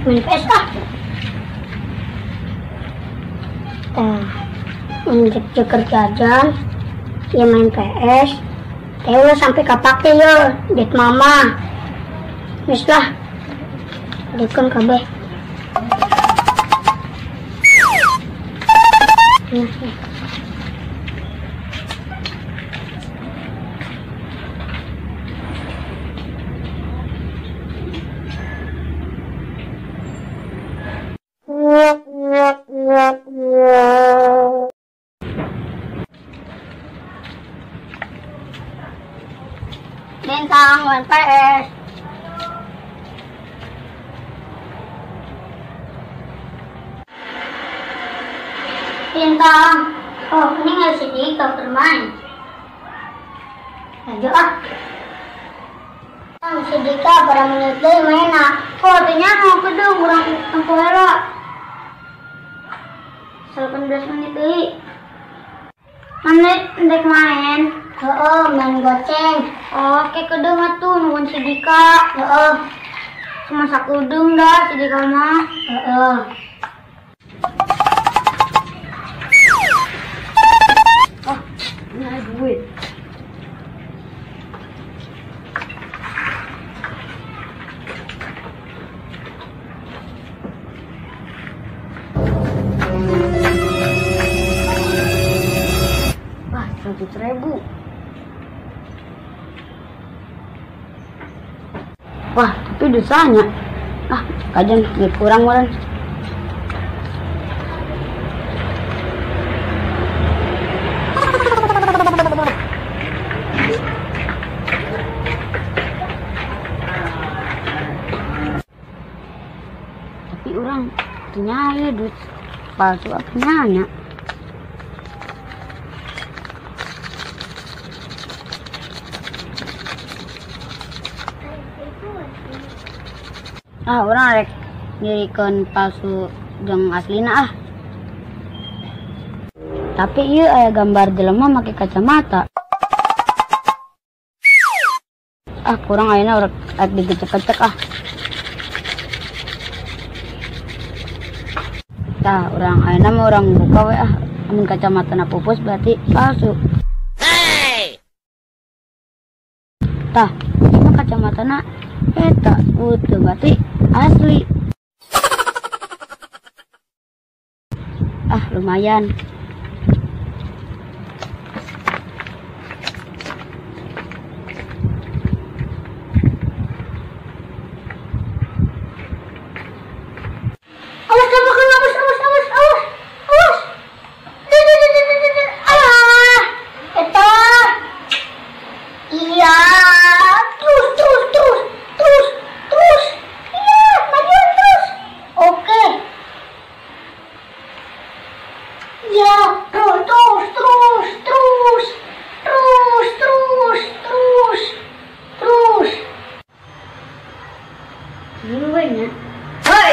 Main PS ah. Tah, injek jajan, ya main PS. Teh ulah sampai kapake yo, duit mama. Geus lah. Balikan kabeh. Nah, Bintang main PS. Bintang, oh ini nggak si Dika bermain. Lanjut ah. Si Dika pada menit deh main ah. Oh artinya mau kedung kurang tempo hela. 18 menit deh. Menit ndek main. Oh, main goceng. Oke, kedung atuh nungguin si Dika. Heeh. Cuma sakudung dah si Dika mah. Heeh. Oh, ini ada duit. Wah, 100.000. Wah, tapi dosanya. Ah, kajian nggak kurang meureun. Tapi orang nyari duit palsu apa nanya. Ah, orang rek nyirikeun palsu jeung aslina ah. Tapi ieu aya gambar jelema make kacamata. Ah, kurang ayeuna urang rek digecek-gecek ah. Tah, urang ayeuna mah urang buka we ah. Amun kacamatana pupus berarti palsu. Hey! Tah, ieu kacamatana eta utuh berarti asli. Ah, lumayan. Awas, awas, awas, awas, awas, awas, awas. Ah, eta. Iya, terus, terus, terus, terus, terus. Iya, maju terus. Oke. Ya, terus, terus, terus, terus, terus, terus, terus, terus. Gimana? Hoi.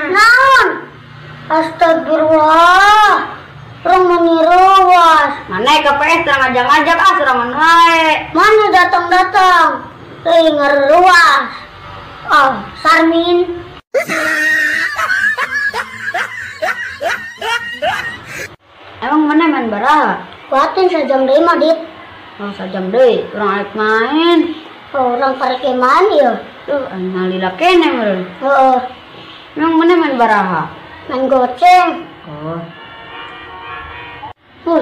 Naon? Astagfirullah. Urang meniruas. Mana ke PS terang ngajak-ngajak ah serangan wae. Mana datang-datang? Euy ngeruas. Oh, Sarmin. Emang mana main baraha? Kuatin sejam deui mah, Dit. Oh, sajam deui, urang arek main. Oh, urang karek main ieu. Tuh, aing lila keneh meureun. Heeh. Emang mana main baraha? Main goceng. Oh.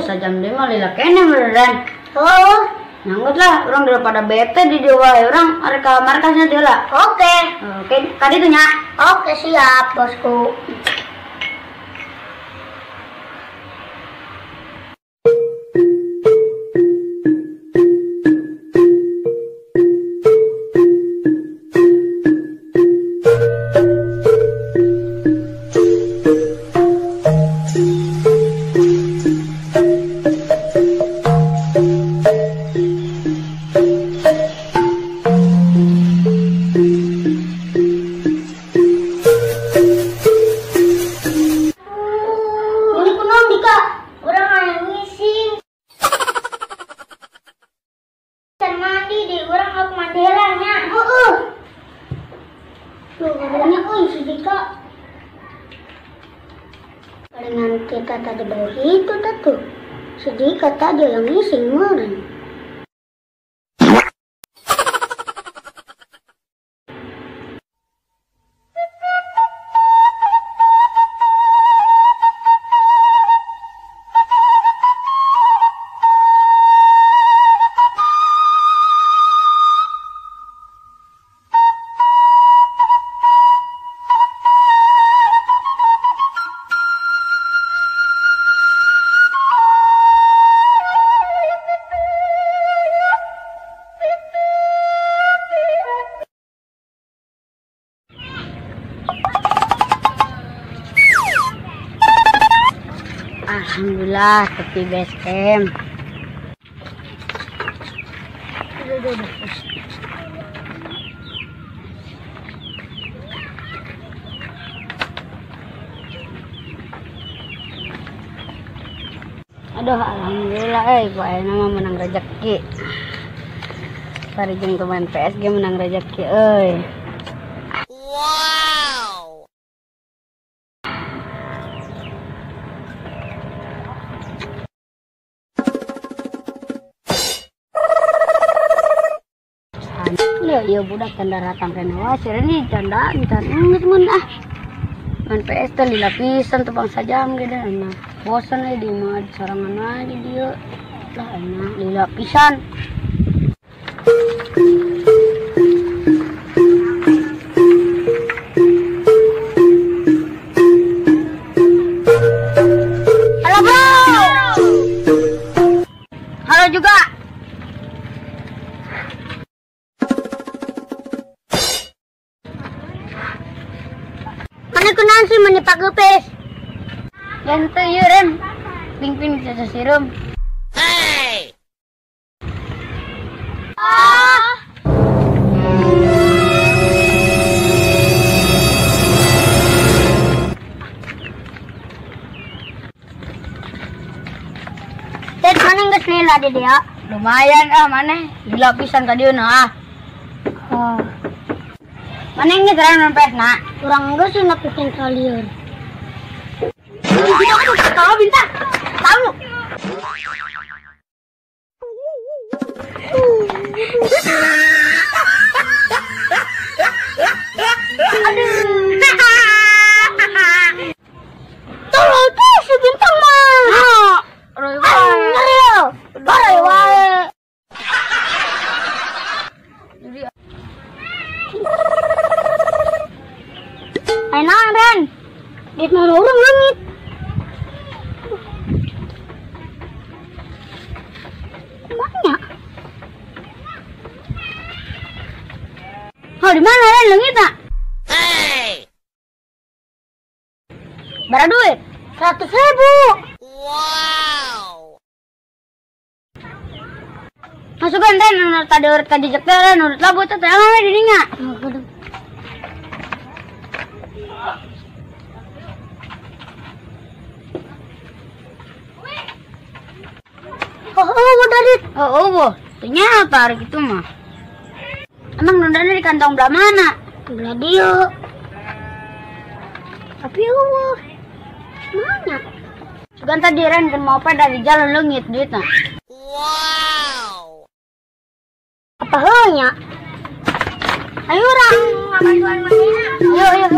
Sajam deui mah lila keneh meureun. Oh, nyanggut lah, urang daripada bete di dieu wae, urang arek ka markasnya deui lah. Oke. Oke, kaditu nya. Oke, siap, bosku. Kita tadi bau itu tuh. Si Dika tadi yang ngising meureun. Alhamdulillah tepi base camp. Udah. Aduh, alhamdulillah pokoknya mah menang rezeki. Tadi jeung teman PSG menang rezeki euy. Wow. Iya budak tanda ratang kene wae sireni canda encan geus mun ah. Main PS teh lila pisan teu bangsa jam ge da nah. Bosan euy di imah sorangan aja di dieu. Lah enak lila pisan. Halo bro. Halo juga. Mana kunaon sih menipak gepes? Ganti ieu Ren. Ping-ping bisa sirum. Hey. Ah. Ted mana geus lila di dia? Lumayan ah maneh lila pisan ka dieu ah. Oh. Mana geus Ren main PS na? Urang geus napikin kalian. Tahu bintang. Tahu. Aduh. Tolong tuh si bintang mah. Roy wae. Roy wae. Ayo Ren. Dit mau urang leungit. Banyak. Oh, di mana Ren leungit nak? Hey. Berapa duit? 100.000. Wow. Masukkan Ren, tadi urut ka jejak teh Ren, urut labu teh teh we di dinya. Oh, udah dit. Oh, boh. Ternyata hari gitu mah. Emang nundanya di kantong belah mana? Belah dia. Tapi Allah. Mana? Sugan tadi Ren kan mau apa dari jalan leungit duitnya. Wow. Apa heunya? Ayo orang ngabantuan mana? Ayo, ayo.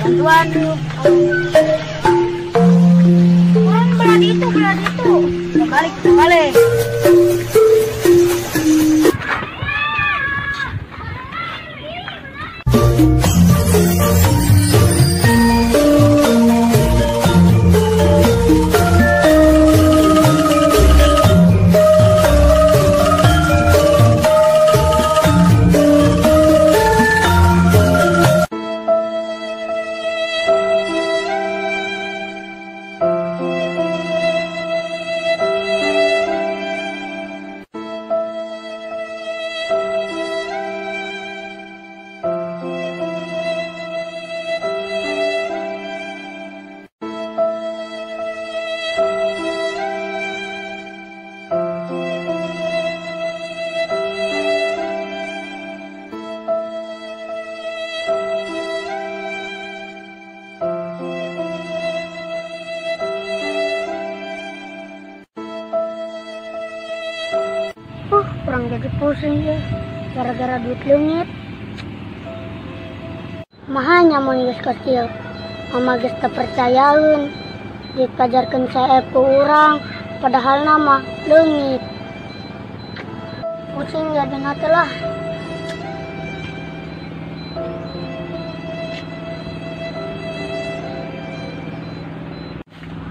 Bantuan. Orang belah itu, belah itu. Balik, balik. Jadi pusing ya, gara-gara duit leungit. Mahanya mun geus kecil, mama geus teu percayaeun. Duit pajarkeun seep ku urang, padahal nama leungit. Pusing jadi teh lah.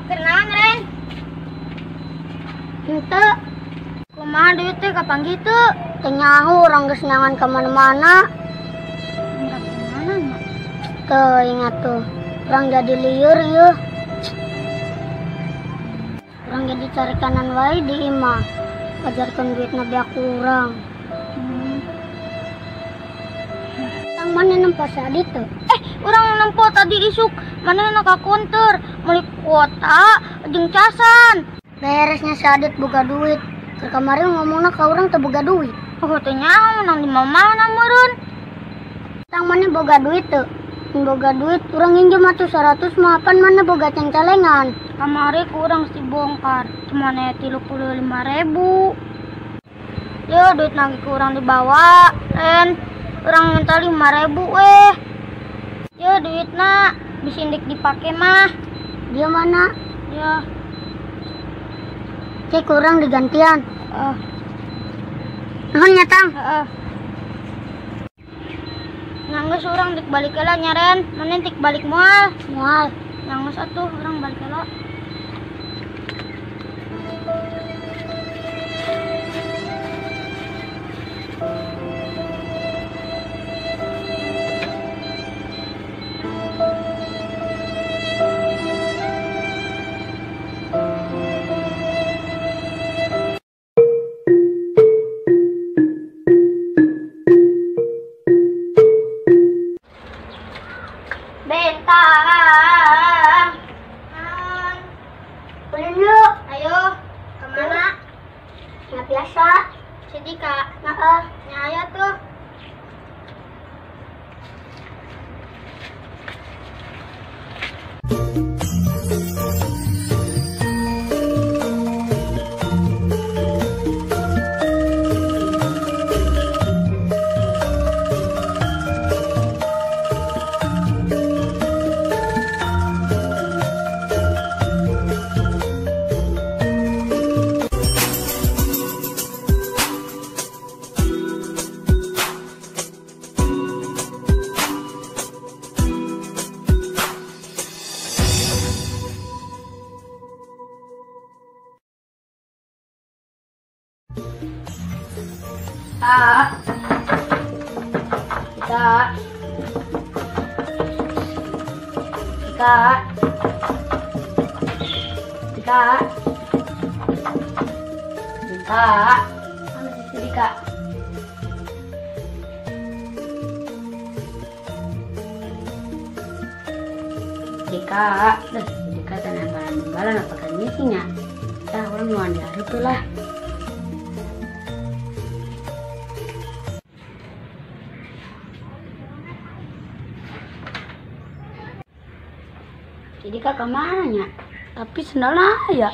Kenalan Ren? Henteu. Kumaha duit teh kapan gitu? Teu nyaho urang geus nyangan ka mana-mana. Mana nya? Teu ingat tuh. Urang jadi lieur ieu. Urang jadi cari kanan wae di imah. Ajarkeun duitna beak urang. Tang mana nempo si Adit tuh? Urang nempo tadi isuk. Manehna ka konter meuli kuota jeung casan. Beresnya si Adit boga duit. Keur kamari ngomongna ka urang teu boga duit. Oh, teu nyaho nang di mana meureun. Tang mana boga duit teu? Mun boga duit urang nginjem atuh 100 mah pan mana boga cengcelengan. Kamari ku urang geus dibongkar, cuma aya 35.000. Yo duit lagi ku urang dibawa, Ren. Urang minta 5.000 weh. Yo duitna bisa indik dipake mah. Dia mana? Ya. Cek kurang digantian. Nuhun nya Tang. Heeh. Nanggeus urang dik balik heula nya Ren. Maneh dik balik moal? Moal. Nanggeus atuh urang balik heula. Bentang. Ulin yuk. Ayo. Kemana? Nggak biasa. Sedih kak. Heeh. Nyaya tuh. Ika, Ika, Ika, Ika, mana si Dika? Dika, duh, Dika tanah balan apa kan misinya? Dah, orang mau diharap lah. Jadi kakak mana nya? Tapi sendalnya ya.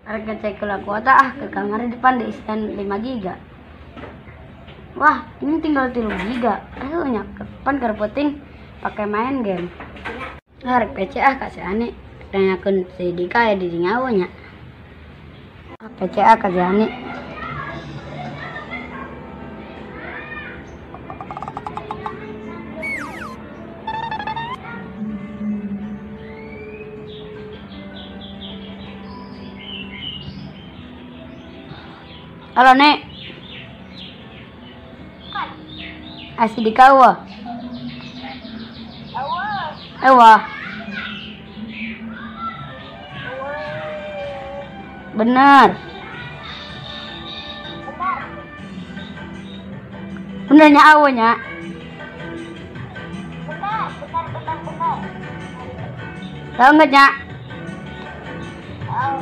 Harga cek kuota ah ke kamar depan di stand 5 giga. Wah, ini tinggal 3 giga. Ayo nya, kapan kerpeting pakai main game. Harga PC ah kasih aneh. Tanyakeun si Dika ya di nyawa nya. PC ah kasih aneh. Halo Nek. Asih di kawa. Ewa. Benar. Benernya awanya. Benar. Tahu nggak Nyak? Tahu.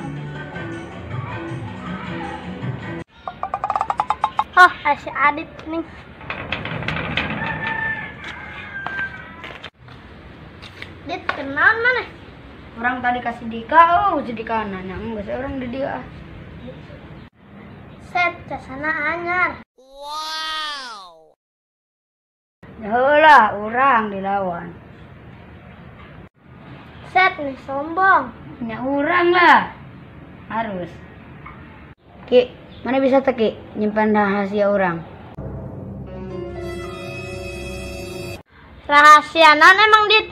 Oh, si Adit nih. Dit, kenal mana? Orang tadi kasih Dika, oh si Dika nanya geus orang di dia. Set casana anyar. Wow. Heula urang dilawan. Set nih sombong. Nya urang lah. Harus. Ki, mana bisa teh Ki nyimpan rahasia orang? Rahasia naon emang Dit?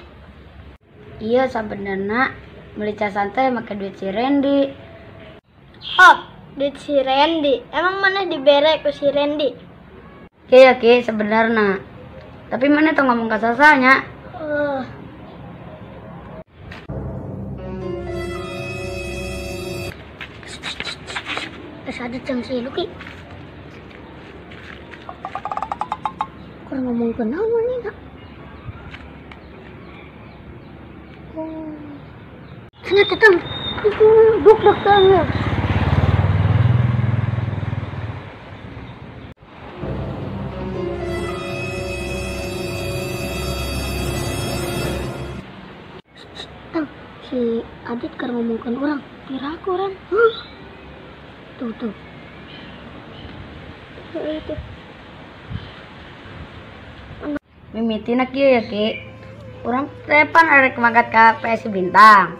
Iya sebenarnya beli casan teh make duit si Randy. Oh, duit si Randy. Emang mana dibere ku si Randy? Ki ya Ki sebenarnya. Tapi mana tuh ngomong ke sasanya? Terus ada jeng si Luki. Kurang ngomong ke naon nih nak? Oh. Sana datang. Itu duk datang. Tang, si Adit keur ngomongkeun urang. Piraku urang. Huh? Tuh tuh. Itu. Mimitina kieu ya Ki. Urang teh pan arek mangkat ka PS Bintang.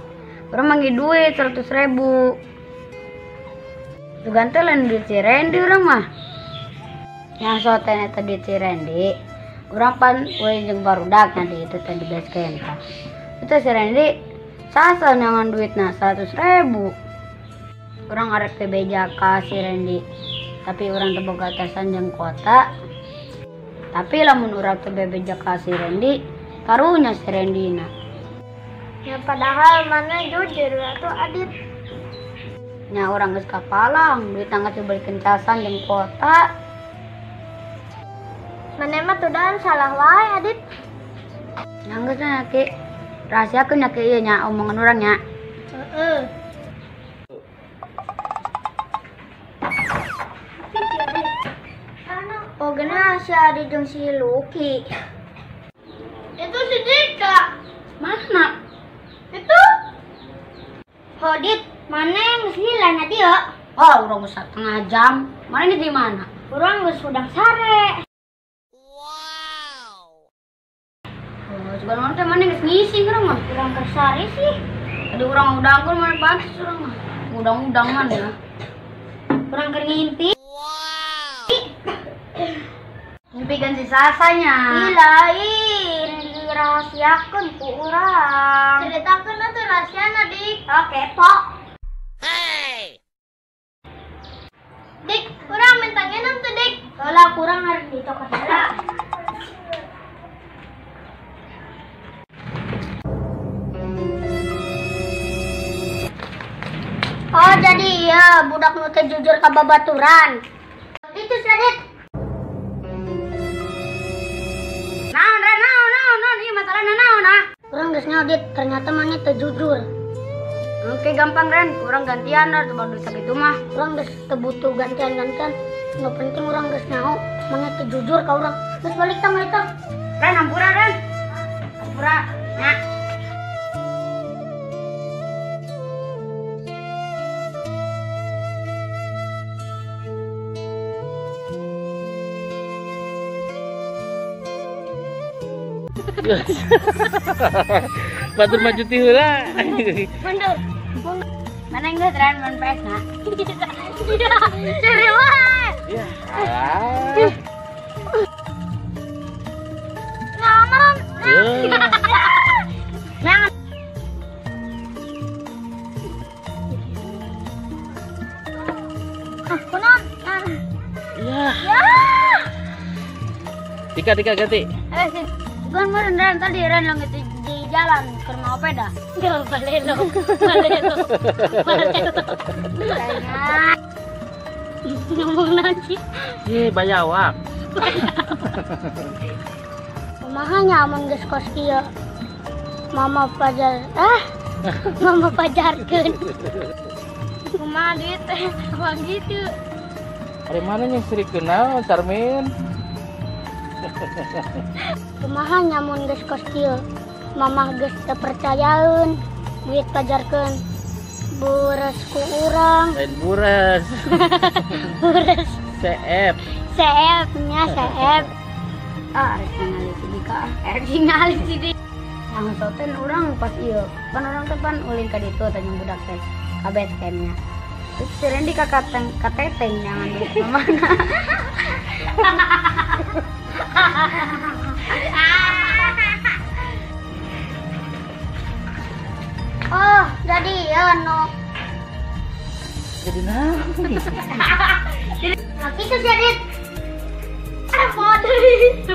Urang manggih duit 100.000. Sugan teh lain duit si Randy urang mah. Yang so teh eta duit si Randy. Urang pan we jeung barudak nya di itu teh di base camp. Itu si Randy sasa neangan duitna 100.000. Urang arek teh beja ka si Randy. Tapi urang teu boga atasan jeung kuota. Tapi lamun urang teu bebeja ka si Randy, karunya si Randy na. Ya padahal mana jujur atuh Adit. Nya urang geus kapalang, duit geus dibelikeun casan jeung kuota. Mana mah tudahan salah wae Adit. Nya geus nya Ki. Rahasiakeun nya Ki ieu nya omongan urang nya. Heeh. Oh gena si Adit jeung si Luki. Itu si Dika. Mana? Itu. Hodit, mana yang geus lila nya dia? Oh, urang geus setengah jam. Mana ini di mana? Urang geus hudang sare. Wow. Oh, coba orang teh mana geus ngising urang mah. Urang keur sare sih. Tadi urang udangkeun mana pantes urang mah. Udang-udangan ya. Urang keur ngimpi. Wow. Ngimpi kan si Sasanya. Ih lain dirahasiakeun ku urang. Ceritakeun atuh rahasiana Dik. Oh, kepo. Hey. Dik, urang minta nginum tuh Dik. Heula kurang harus dicokot heula. Oh, jadi iya budak nu teh jujur ka babaturan. Itu si Adit. Naon, Ren, naon, naon, naon, ieu masalahna naon ah? Urang geus nyaho Dit, ternyata maneh teu jujur. Oke, gampang Ren, urang gantian dah coba duit sakitu mah. Urang geus teu butuh gantian-gantian. Nu penting urang geus nyaho maneh teu jujur ka urang. Geus balik tang, balik tang. Ren, hampura Ren. Hampura, nya. Batur maju ti heula. Mundur. Mana geus Ren main PS na? Cere wae. Ya. Alah. Ngomong. Nah. Ah, kunaon? Ya. Ya. Dika Dika ganti. Eh, si bukan meureun Ren tadi Ren lang itu di jalan keur mau sepeda. Enggak balelo. Balelo. Balelo. Ngomong naon sih? Ih, bayawak. Kumaha nya amun geus kos kieu? Mama pajar ah. Mama pajarkeun. Kumaha duit teh? Kumaha gitu. Ari mana yang seri kenal Carmin? Kumaha nya mun geus kos kieu? Mamah geus teu percayaeun. Duit pajarkeun buras ku urang. Lain buras. Buras. CF. CF nya CF. Ah, rek ningali si Dika. Rek ningali si Dika. Yang soten urang pas ieu. Pan urang teh pan ulin ka ditu teh jeung budak teh. Ka base camp-nya. Terus si Randy ka kateng ka teteng jangan duit mana. Oh, jadi ya no. Jadi naon? Nah, itu jadi. Ah, bodoh.